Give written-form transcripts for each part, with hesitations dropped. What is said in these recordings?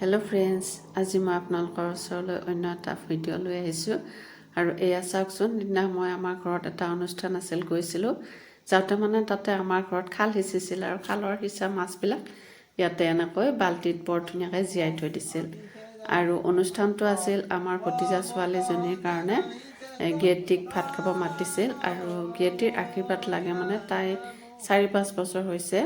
Hello' friends, আজি মই আপোনালোকৰ ওচৰলৈ অন্য এটা ভিডিঅ' লৈ আহিছোঁ। আৰু এয়া চাওকচোন, সিদিনা মই আমাৰ ঘৰত এটা অনুষ্ঠান আছিল, গৈছিলোঁ। যাওঁতে মানে তাতে আমাৰ ঘৰত খাল সিঁচিছিল আৰু খালৰ সিঁচা মাছবিলাক ইয়াতে এনেকৈ বাল্টিত বৰ ধুনীয়াকৈ জীয়াই থৈ দিছিল। আৰু অনুষ্ঠানটো আছিল আমাৰ ভতিজা ছোৱালীজনীৰ কাৰণে গিয়েটিক ভাত খাব মাতিছিল আৰু গিয়েটিৰ আশীৰ্বাদ লাগে। মানে তাই 4-5 বছৰ হৈছে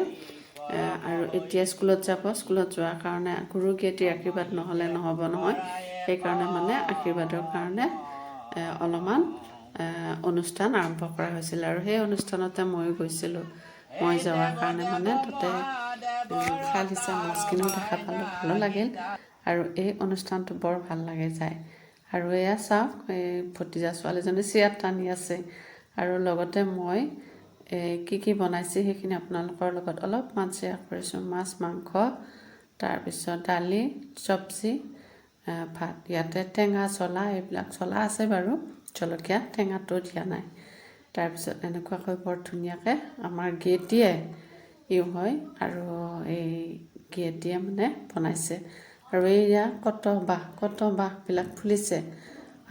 আৰু এতিয়া স্কুলত যাব। স্কুলত যোৱাৰ কাৰণে গুৰু গিয়েটিৰ আশীৰ্বাদ নহ'লে নহ'ব নহয়। সেইকাৰণে মানে আশীৰ্বাদৰ কাৰণে অলপমান অনুষ্ঠান আৰম্ভ কৰা হৈছিল আৰু সেই অনুষ্ঠানতে ময়ো গৈছিলোঁ। মই যোৱাৰ কাৰণে মানে তাতে খাল সিঁচা মাছখিনিও দেখা পালোঁ, ভালো লাগিল আৰু এই অনুষ্ঠানটো বৰ ভাল লাগে যায়। আৰু এয়া চাওক, এই ভতিজা ছোৱালীজনী চেয়াৰত টানি আছে আৰু লগতে মই এই কি কি বনাইছে সেইখিনি আপোনালোকৰ লগত অলপমান শ্বেয়াৰ কৰিছোঁ। মাছ, মাংস, তাৰপিছত দালি, চব্জি, ভাত। ইয়াতে টেঙা, জ্বলা এইবিলাক জ্বলা আছে বাৰু, জলকীয়া টেঙাটো দিয়া নাই। তাৰপিছত এনেকুৱাকৈ বৰ ধুনীয়াকৈ আমাৰ গেটিয়ে ইউ হয় আৰু এই গেটিয়ে মানে বনাইছে। আৰু এইয়া কত বাঁহ, কত বাঁহবিলাক ফুলিছে।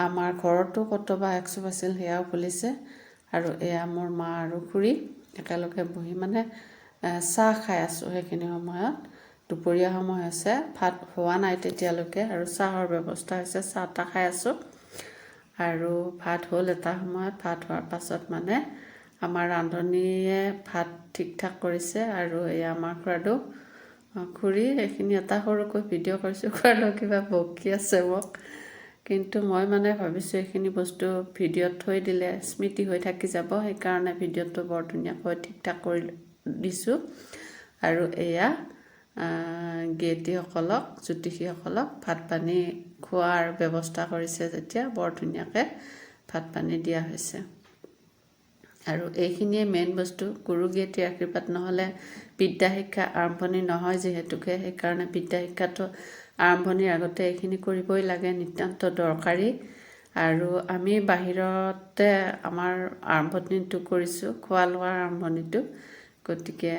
আমাৰ ঘৰতো কত বাঁহ একচোপ আছিল, সেয়াও ফুলিছে। আৰু এয়া মোৰ মা আৰু খুৰী একেলগে বহি মানে চাহ খাই আছোঁ। সেইখিনি সময়ত দুপৰীয়া সময় হৈছে, ভাত হোৱা নাই তেতিয়ালৈকে আৰু চাহৰ ব্যৱস্থা হৈছে, চাহ তাহ খাই আছোঁ। আৰু ভাত হ'ল এটা সময়ত। ভাত হোৱাৰ পাছত মানে আমাৰ ৰান্ধনীয়ে ভাত ঠিক ঠাক কৰিছে। আৰু এয়া আমাৰ খুৰাদেউ, খুৰী। এইখিনি এটা সৰুকৈ ভিডিঅ' কৰিছোঁ। খুৰাদেউ কিবা বকি আছে মোক, কিন্তু মই মানে ভাবিছোঁ এইখিনি বস্তু ভিডিঅ'ত থৈ দিলে স্মৃতি হৈ থাকি যাব। সেইকাৰণে ভিডিঅ'টো বৰ ধুনীয়াকৈ ঠিক ঠাক কৰি দিছোঁ। আৰু এয়া গেইটীসকলক, জ্যোতিষীসকলক ভাত পানী খোৱাৰ ব্যৱস্থা কৰিছে যেতিয়া বৰ ধুনীয়াকৈ ভাত পানী দিয়া হৈছে। আৰু এইখিনিয়ে মেইন বস্তু। গুৰু গেইটীৰ আশীৰ্বাদ নহ'লে বিদ্যা শিক্ষা আৰম্ভণি নহয় যিহেতুকে, সেইকাৰণে বিদ্যা শিক্ষাটো আৰম্ভণিৰ আগতে এইখিনি কৰিবই লাগে, নিতান্ত দৰকাৰী। আৰু আমি বাহিৰতে আমাৰ আৰম্ভণিটো কৰিছোঁ, খোৱা লোৱাৰ আৰম্ভণিটো। গতিকে